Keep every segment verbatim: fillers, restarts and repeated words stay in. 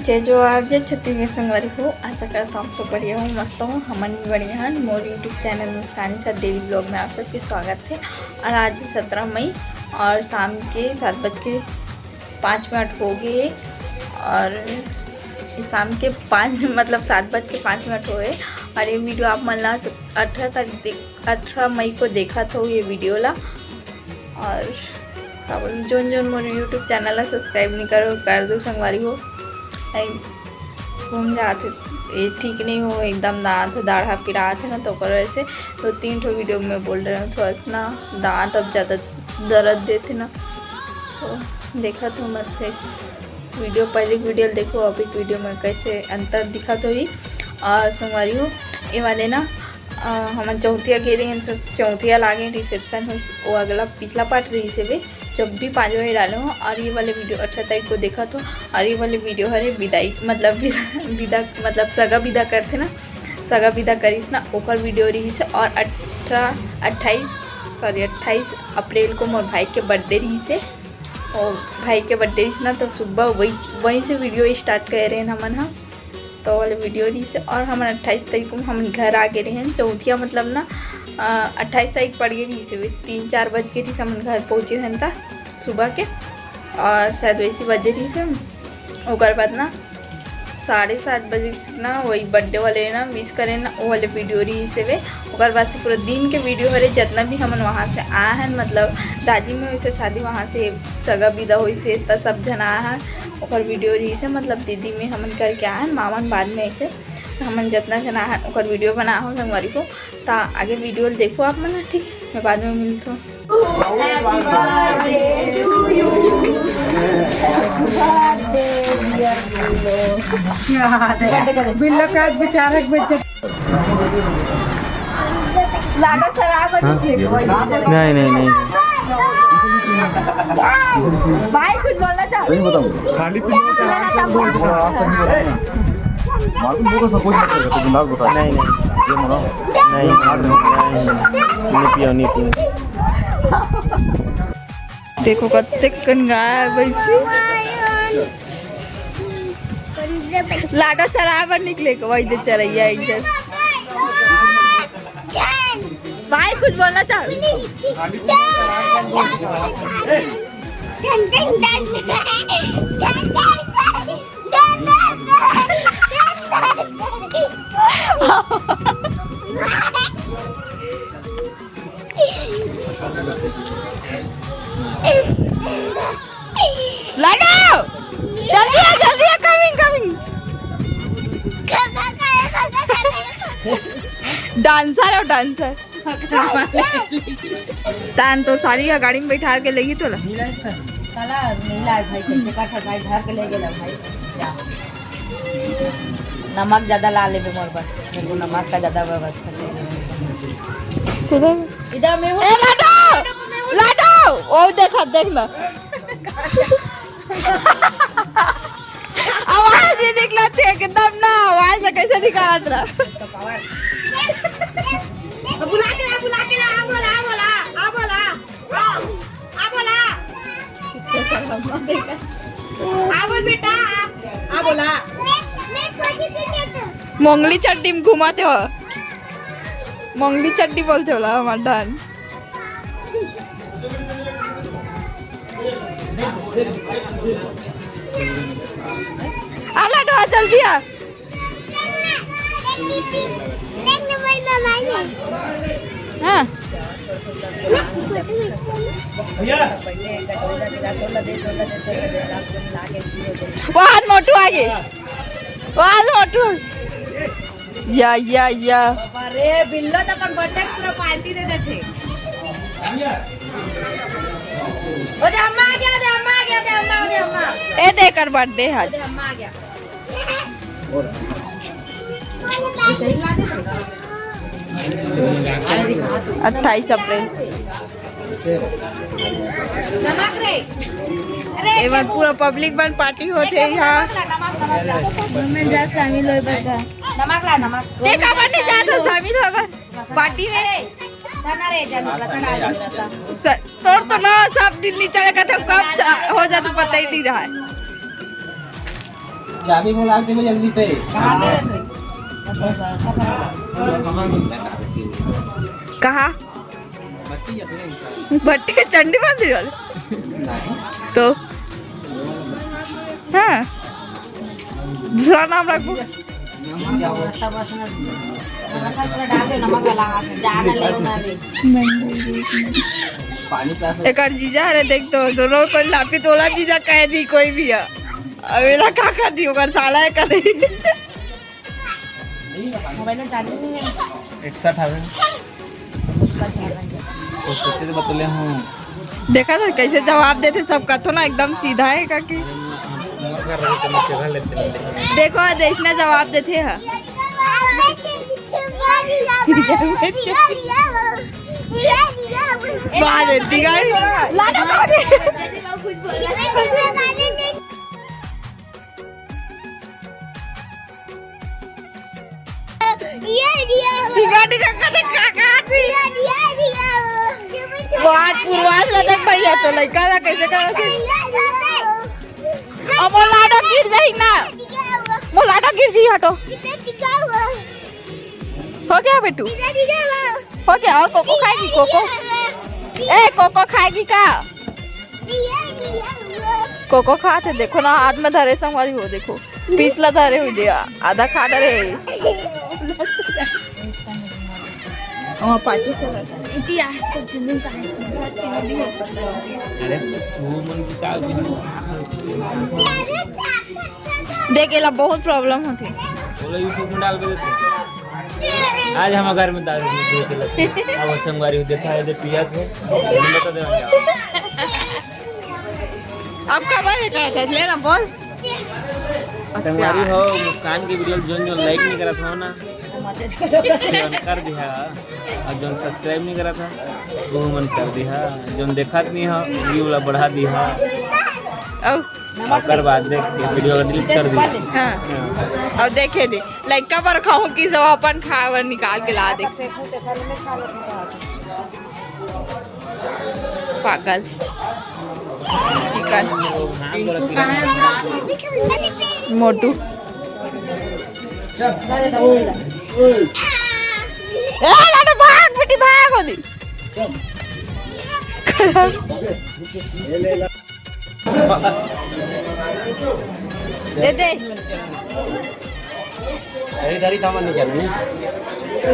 जय जोहार, जय छत्तीसगढ़ संगवारी हो। आशा करत हव आप सब बढ़िया हो, मस्त हो। हमन भी बढ़िया हन। मोर YouTube चैनल मुस्कानी सा डेली ब्लॉग में आप सबके स्वागत है। और आज है सत्रह मई और शाम के सात बज के पाँच मिनट हो गए है। और शाम के पाँच मतलब सात बज के पाँच मिनट हो गए। और ये वीडियो आप मन ला अठारह तारीख देख, अठारह मई को देखत हो ये वीडियो ला। और का बोलूं, जोन जोन मोर YouTube चैनल ला सब्सक्राइब नहीं करो, कर दो संगवारी हो। नहीं, घूम जात हे, ये ठीक नहीं हो, एकदम दांत दाढ़ा पिरात है ना, तो ओकर वजह से दो तीन ठो वीडियो में बोल रहे हो, थोड़ा सा ना दांत अब ज़्यादा दर्द देते ना, तो देखा तो मत फेस वीडियो, पहले वीडियो देखो, अभी वीडियो में कैसे अंतर दिखा तो ही। और संगवारी हो, ये वाले ना अ, हमन चौथिया गे रहेन, तो चौथिया लागे रिसेप्शन हो, वो अगला पिछला पार्ट रहिस हवे, जब भी पाँच बजे डाले हो। और ये वाले वीडियो अठारह तारीख को देखत हो। और ये वाले वीडियो हरे विदाई, मतलब विदा, विदा, मतलब सगा विदा करथे ना, सगा विदा करिस ना, ओकर वीडियो रहिस हे। और अठारह, अट्ठाईस, सॉरी, अट्ठाईस अप्रैल को मोर भाई के बर्थडे रहिस हे। और भाई के बर्थडे रहिस ना, तो सुबह वही, वहीं से वीडियो स्टार्ट करे रहेन हमन ह। तो वाले वीडियो रहिस हे। और हमन अट्ठाईस तारीख को हमन घर आ गे रहेन, चौथिया मतलब ना, अ, अट्ठाईस तारीख पड़ गे रहिस हे, तीन चार बज गे रहिस, हमन घर पहुँचे हन त सुबह के, और शायद वैसी बजे रहिस हे। ओकर बाद ना साढ़े सात बजे ना वही बर्थडे वाले ना विश करे ना, वो वाले वीडियो रहिस हे। ओकर बाद से पूरा दिन के वीडियो हरे, जितना भी हमन वहाँ से आए हैं, मतलब दादी में वैसे शादी वहाँ से सगा विदा होइस हे, त सब झन आए हैं, ओकर वीडियो रहिस हे, मतलब दीदी में हमन करके आए हैं, मामन बाद में ऐसे हमन जितना झन आए हैं, ओकर वीडियो बना हो संगवारी हो। त आगे वीडियो देखो आप मन, ठीक, मैं बाद में मिलता हूँ। बिल्लो का आज बेचारा के बच्चा। लाडो शराब और हाँ? निकले को वही। नहीं, नहीं, नहीं। भाई कुछ बोलना चाहो? सही बताऊँ। खाली पीने का आज तक बोल चुका है, आज तक नहीं बताया। मालूम होगा सब कुछ मत करेगा, तो बिंदास बता। नहीं, नहीं। ये मना। नहीं, नहीं, नहीं, नहीं पियो, नहीं पियो। देखो कतेक कन गाय भैंसी। लाडो चराए बर निकले के वही दे चरैया इधर। भाई कुछ बोलना चाहो? लाडो, जल्दी आ, जल्दी आ, coming, coming। Dancer हो, dancer। तान तो सारी ह गाड़ी में बैठा के लेगी तोला। साला नीला है भाई, कैसे का ठगाई धर के ले गेला भाई। जा। नमक ज्यादा ला लेबे मोर बर, देखो नमक का ज्यादा व्यवस्था कर। इधर में वो ए लाडो, लाडो, ओ देखा, देख ना। आवाज ये निकला थे एकदम ना, आवाज से कैसे निकालत रहा। बुला के ला, बुला के ला, आ बोला, आ बोला, आ बोला, आ, आ बोला, आ बोल बेटा, आ, आ बोला। मोंगली चड्डी में घुमाते हो, मोंगली चड्डी बोलते होला हमार धान। आ लाडो, आ जल्दी आ। हाँ। वो आज मोटू आ गे, वो आज मोटू। या, या, या। अरे, बिल्लो तो अपन बर्थडे के पूरा पार्टी दे देथे। ओ दे अम्मा आ गया, ओ दे अम्मा आ गया, ओ दे अम्मा, ओ दे अम्मा। ए, दे एकर बर्थडे है। ओ दे अम्मा आ गया। अट्ठाईस अप्रैल। नमक रे। अरे, एमन पूरा पब्लिक मन पार्टी होथे यहाँ। नमक, नमक, नमक। मैं जा शामिल होए बर जा। नमक ला, नमक। ते काबर नहीं जात हो शामिल होए बर? पार्टी में। अरे, जाना रे, जाना, जाना, जाना। स-, तोर तो ना सब दिन नहीं चले, कहते कब चा-, हो जात, पता ही नहीं रहा है। चाबी बोला के जल्दी से। कहाँ? भट्टी चंडी मंदिर वाले। तो हाँ, दूसरा नाम रखबो। एकर जीजा हरे, देख तो दोनों को लापी तोला जीजा कह दी कोई भी है। अब एला का कर दी, ओकर साला है कदी। मोबाइल में चार्जिंग नहीं है। इकसठ हवे। तो सोचे तो बतले हूँ। देखा तो कैसे जवाब देथे सब, कथो ना एकदम सीधा है काकी। देखो आज ऐसने जवाब देथे ह। बारे दिगाई। लाडो को दे। ये दिया। गाड़ी का कदे काका थी। ये दिया, दिया। वो आज पूर्वाज लदक भैया तो लइका ला कैसे करा थी। अब वो लाडो गिर जाही ना। वो लाडो गिर जी, हटो। हो गया बेटू? हो गया। और कोको खाएगी? कोको, ए, कोको खाएगी का? कोको खात हे, देखो ना, हाथ में धरे संगवारी हो, देखो, पीस ला धरे हुई दे, आधा खा डरे हुई। ओ, पार्टी चलत हे। अरे, वो मन की का देख, एला बहुत प्रॉब्लम होथे। बोला YouTube में डाल के देते। आज हम घर में दारू पी के लगे। अब संगवारी देखा है, जो पिया के। बता दे। अब खबर है का? ले ना, बोल। संगवारी हो, मुस्कान के वीडियो जोन जोन लाइक नहीं करत हो ना, जोन कर दिहा, और जोन सब्सक्राइब नहीं करत हो, वो मन कर दिहा, जोन देखत नहीं हो, व्यू ला बढ़ा दिहा। अब ओकर बाद देख के वीडियो ला डिलीट कर दिहा। हाँ। अब देखे दे, लइका बर खाहूँ कि सब अपन खाए बर निकाल के ला दे। पागल। चिकन। मोटू। ए, लाडो भाग, बेटी भाग, होदी। दे दे। सही धरी था, मन नहीं जाना, नहीं?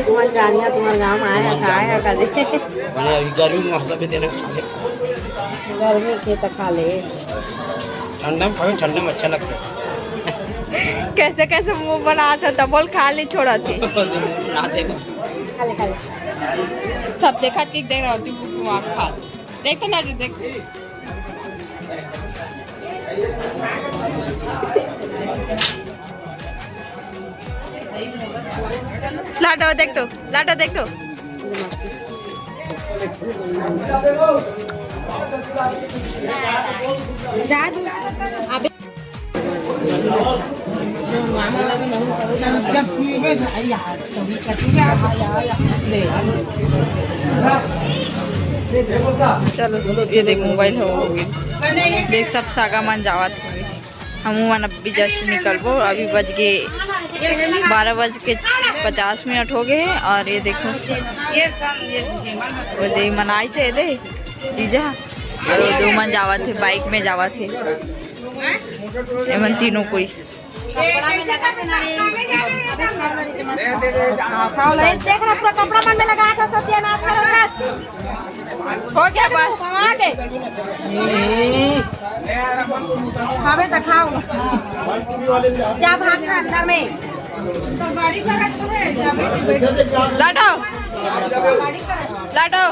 तुम्हार जानिया, तुम्हार गाँव में आया, खाया कदे। मैंने अभी गर्मी में मौसम में देना खा ले। गर्मी के तो खा ले। ठंडा में खाओ, ठंडा में अच्छा लगता है। कैसे कैसे मुंह बना था, तब बोल खा ले, छोड़ा थी। ना देखो। खा ले, खा ले। सब देखा कि देख रहा होती, वहाँ खा। देख तो ना, देख। लाडो देख तो, लाडो देख तो। जा दू। अबे। चलो, ये देख मोबाइल हो गई। देख सब सागा मन जावत हवे। हमू मन अभी जस्ट निकलबो। अभी बज गे बारह बज के पचास मिनट हो गए हे। और ये देखो, वो दे मन आए थे दे जीजा, और वो दो मन जावत हे, बाइक में जावत हे। एमन तीनों कोई। देख ना, पूरा कपड़ा मन में लगा था, सत्यानाश करो बस। हो गया बस। भगवान दे। खावे तो खाओ। जा भाग खा अंदर में। लाडो। लाडो।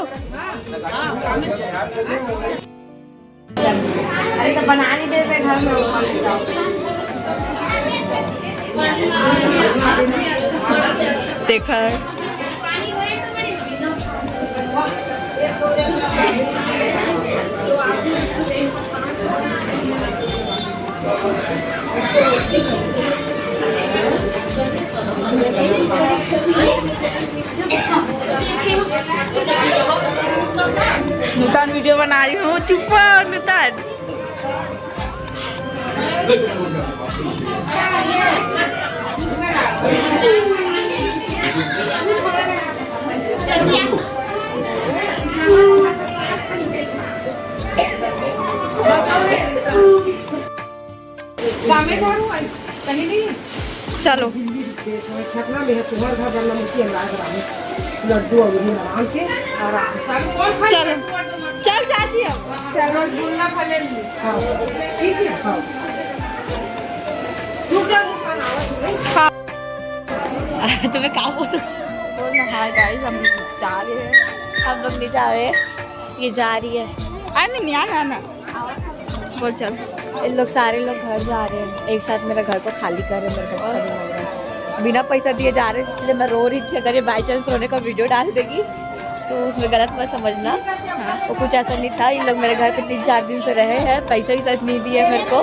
अरे तो बना नहीं दे रहे घर में। देखा है। नूतन वीडियो बना रही हूँ, चुप हो नूतन। चलो। छपरा में है, तुम्हारे घर बनना मुश्किल है, आराम से। लड्डू और ये आराम से, आराम से। चलो, चल चाची, अब चल। रसगुल्ला खा ले। हाँ। ठीक है। हाँ। रुक जा, रुक जा, रुक जा। हाँ। तुम्हें क्या बोल? बोल ना, हाँ गाइस, हम जा रहे हैं। हम लोग नहीं जा रहे, ये जा रही है। अरे नहीं, नहीं, आना, आना। बोल चल। इन लोग, सारे लोग घर जा रहे हैं एक साथ, मेरा घर को खाली कर रहे हैं, मेरे को अच्छा नहीं लग रहा है। बिना पैसा दिए जा रहे हैं, इसलिए मैं रो रही थी। अगर ये बाई चांस रोने का वीडियो डाल देगी तो उसमें गलत मत समझना। हाँ। वो कुछ ऐसा नहीं था, इन लोग मेरे घर पे तीन चार दिन से रहे हैं, पैसा ही साथ नहीं दिए मेरे को,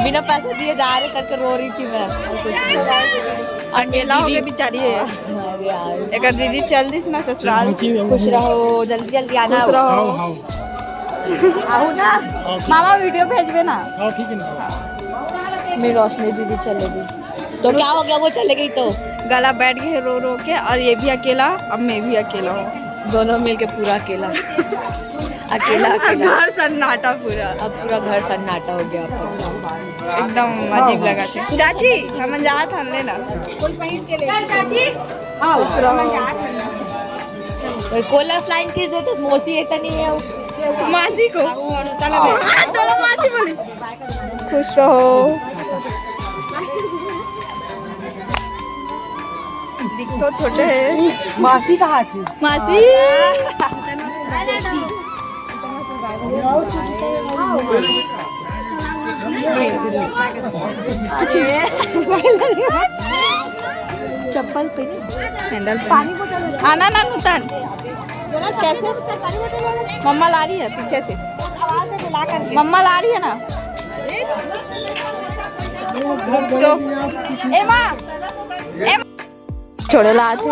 बिना पैसा दिए जा रहे करके रो रही थी मैं। और कुछ नहीं। अकेला हो गई बेचारी है। हाँ, यार। एक दीदी चल दी ना ससुराल। खुश रहो, जल्दी जल्दी आना। खुश रहो। आओ, आओ। आओ ना। आओ, ठीक। मामा वीडियो भेजबे ना। आओ, ठीक है ना। मेरी रोशनी दीदी चलेगी तो क्या हो गया, वो चले गई तो। गला बैठ गए रो रो के, और ये भी अकेला, अब मैं भी अकेला हूँ। दोनों मिलके पूरा अकेला। अकेला, अकेला। घर सन्नाटा पूरा। अब पूरा घर सन्नाटा हो गया। एकदम अजीब लगा थे। चाची, हम जात हन लेना। कोई पहन के ले। चाची। हाँ, हम जात हन। कोई कोला फ्लाइंग किस दे तो मौसी एक नहीं है वो। मासी को। हाँ, दोनों मासी बोली। खुश रहो। दिख तो छोटे है। मासी कहाँ थी? मासी। चप्पल पहने, सैंडल पहने। पानी बोतल आना ना नुतन। कैसे? मम्मा ला रही है पीछे से। मम्मा ला रही है ना। तो, ए माँ, ए माँ। छोड़े ला थे।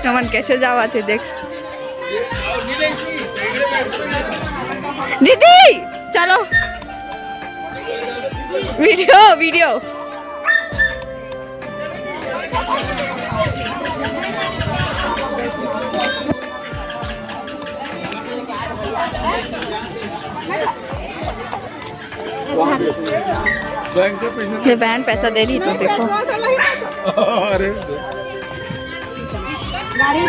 हमन कैसे जावा थे देख। दीदी, चलो। Video, video. बैंक के पैसे ये बहन पैसा दे रही तो देखो। अरे। गाड़ी।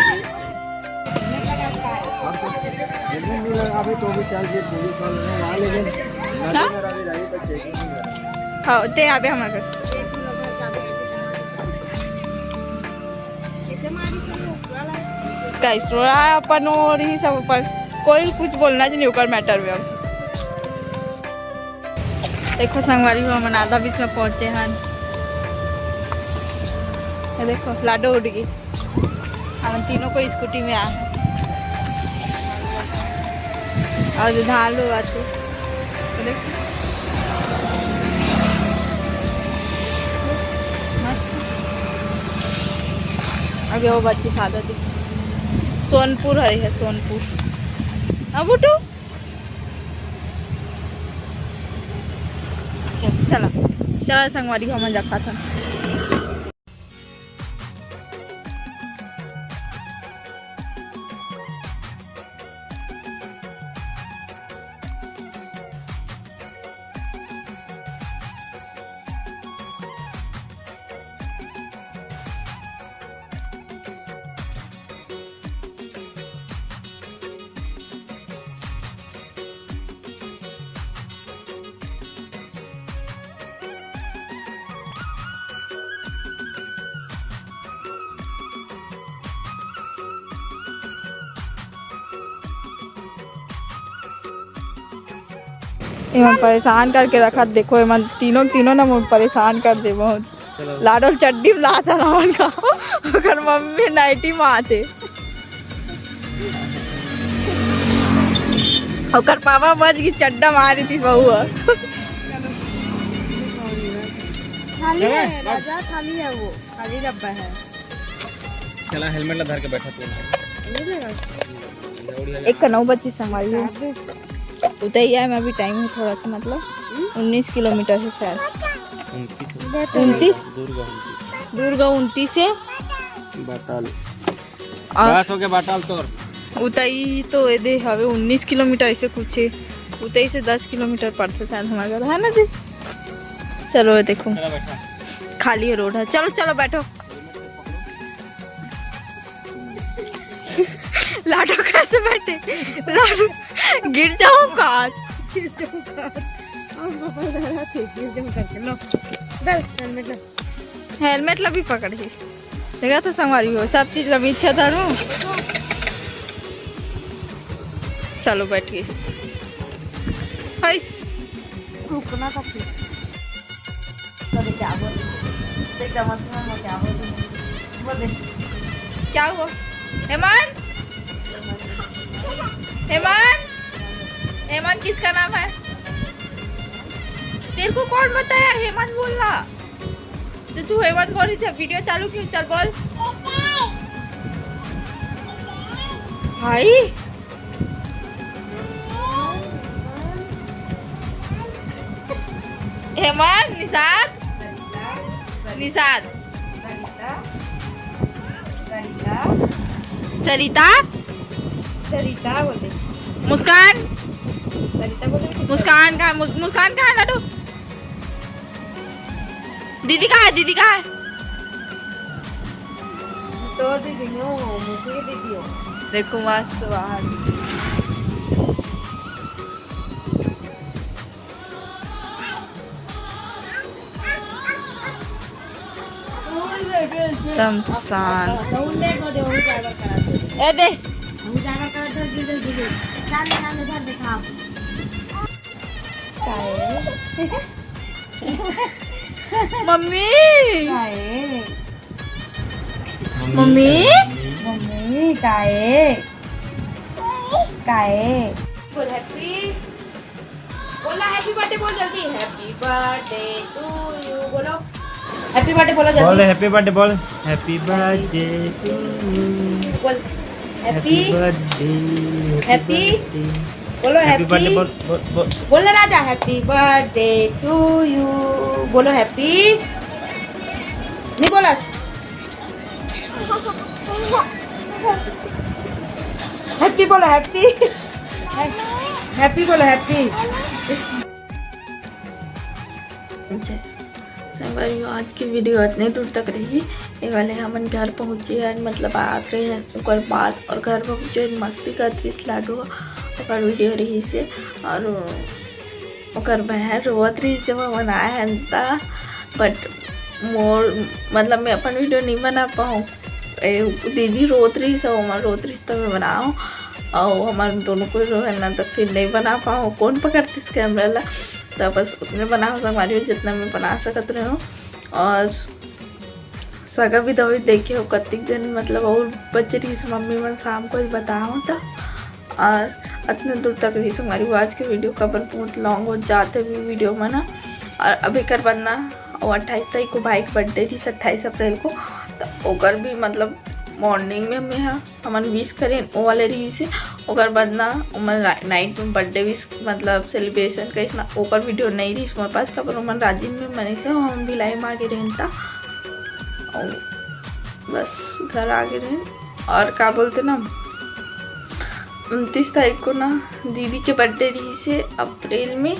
अभी तो भी चल जे पूरी कॉल नहीं आ, लेकिन हाँ? नदी में रवि रही तो चेकिंग नहीं करा। हाँ, ते आबे हमारे। गाइस, थोड़ा अपन और ही सब अपन, कोई कुछ बोलना जी नहीं ओकर मैटर में। अब देखो संगवारी हो, हमन आधा बीच में पहुंचे हन। ये देखो लाडो उठ गई। हमन तीनों को स्कूटी में आ, और जो धान लो आते। तो देख। मस्त। अभी वो बच्ची सादा थी। सोनपुर हरे है, सोनपुर। हाँ, बुटू? चल, चला। चला, संगवारी, हमन जा खाथन। एमन परेशान करके रखत, देखो, एमन तीनों, तीनों न मोर परेशान कर दे बहुत। चलो। लाडो चड्डी में लात हन हमन का, ओकर मम्मी नाइटी में आते। ओकर पापा बच गई, चड्डा मारी थी बहुआ। खाली है, राजा, खाली है वो, खाली डब्बा है। चला, हेलमेट ला धर के बैठा तू। एक का नौ बच्ची संभाली है। उतई आए में अभी टाइम है थोड़ा सा, मतलब उन्नीस किलोमीटर है शायद। उनतीस। उनतीस? दुर्गा उनतीस। दुर्गा उनतीस है। बाटाल। और बस हो गया बाटाल तोर। उतई तो ये दे हवे उन्नीस किलोमीटर ऐसे कुछ है। उतई से दस किलोमीटर पड़थे शायद हमारे घर, है ना जी? चलो ये देखो, चलो बैठा। खाली रोड है। चलो, चलो बैठो। लाडो कैसे बैठे? लाडो गिर जाऊंगा आज। गिर जाऊंगा आज। हम पापा डरा थे, गिर जाऊंगा करके। लो, चल, हेलमेट ला। हेलमेट ला भी पकड़ ही। देखा तो संगवारी हो, सब चीज ला पीछे धरू। चलो बैठ गई। हाय। रुकना था फिर। तो क्या बोल? देख, क्या बोल? बोल दे। क्या हुआ? हेमंत? हेमंत? हेमंत किसका नाम है? तेरे को कौन बताया हेमंत बोलना? तो तू हेमंत बोल रही थी, वीडियो चालू क्यों? चल बोल। हाय। हेमंत, निषाद, निषाद, सरिता, सरिता, सरिता बोले। मुस्कान, सरिता बोले। मुस्कान कहाँ, मुस-, मुस्कान कहाँ है लाडो? दीदी कहाँ है? दीदी कहाँ है? तो दीदी हो, मुझे दीदी हो। देखो मस्त बाहर। एकदम शांत। ए दे। मम्मी। मम्मी। मम्मी। मम्मी, काय? काय? बोल हैप्पी। बोला हैप्पी बर्थडे बोल जल्दी। Happy birthday to you बोलो। हैप्पी बर्थडे बोलो बोल जल्दी। हैप्पी बर्थडे बोल। Happy birthday to you। बोल। Happy happy. Birthday। Happy। Birthday। बोलो हैप्पी बर्थडे बोल, बोल, बोल। बोलो राजा, Happy birthday to you। बोलो हैप्पी। नहीं बोला। हैप्पी बोलो, हैप्पी। हैप्पी बोलो, हैप्पी। संगवारी हो, आज की वीडियो इतने दूर तक रही। ये वाले हमन घर पहुँचे हैं, मतलब आ गए हैं, ओकर बाद और घर पहुँचे हैं, मस्ती करत रहिस लाडो, ओकर वीडियो रहिस हे और ओकर बहन रोवत रहिस हे, वो बनाए हैं त, but मोर, मतलब मैं अपन वीडियो नहीं बना पाऊँ। ए, दीदी रोत रहिस हे, ओमन रोत रहिस त मैं बनाऊँ, और हमारे दोनों को जो है ना, तो फिर नहीं बना पाऊँ। कौन पकड़तिस कैमरा ला? तो बस उतने बनाओ संगवारी हो, जितना मैं बना सकत रहे हूँ। और सगा विधवा देखे हो कतिक जन, मतलब और बच रहिस मम्मी मन शाम को ही बताओ त। और इतने दूर तक रहिस संगवारी हो आज के वीडियो, काबर बहुत लॉन्ग हो जाथे भी वीडियो मन ह। और अभी कर बंद ना, और अट्ठाईस तारीख को भाई के बर्थडे रहिस, अट्ठाईस अप्रैल को, तो ओकर भी मतलब मॉर्निंग में मैं ह हमन विश करेन, ओ वाले रहिस हे। ओकर बाद ना ओमन रा-, नाइट में बर्थडे विश, मतलब सेलिब्रेशन करिस ना, ओकर वीडियो नइ रहिस मोर पास, काबर ओमन राजिम में मनिस हे, हम भिलाई में आगे रहेन त। अउ बस घर आगे रहेन। और का बोलते ना, उनतीस तारीख को ना दीदी के बर्थडे रहिस हे अप्रैल में,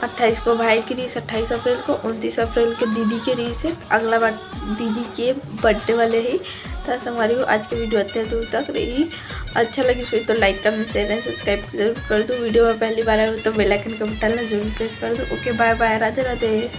अट्ठाईस को भाई के रहिस, अट्ठाईस अप्रैल को, उनतीस अप्रैल के दीदी के रहिस हे, अगला बार दीदी के बर्थडे वाले हे। त संगवारी हो, आज के वीडियो अतने दूर तक रही। अच्छा लगिस होही तो लाइक, कमेंट, शेयर एंड सब्सक्राइब जरूर कर दो। वीडियो में पहली बार आए हो तो बेल आइकन के बटन ला जरूर प्रेस कर दो। ओके, बाय बाय, राधे राधे।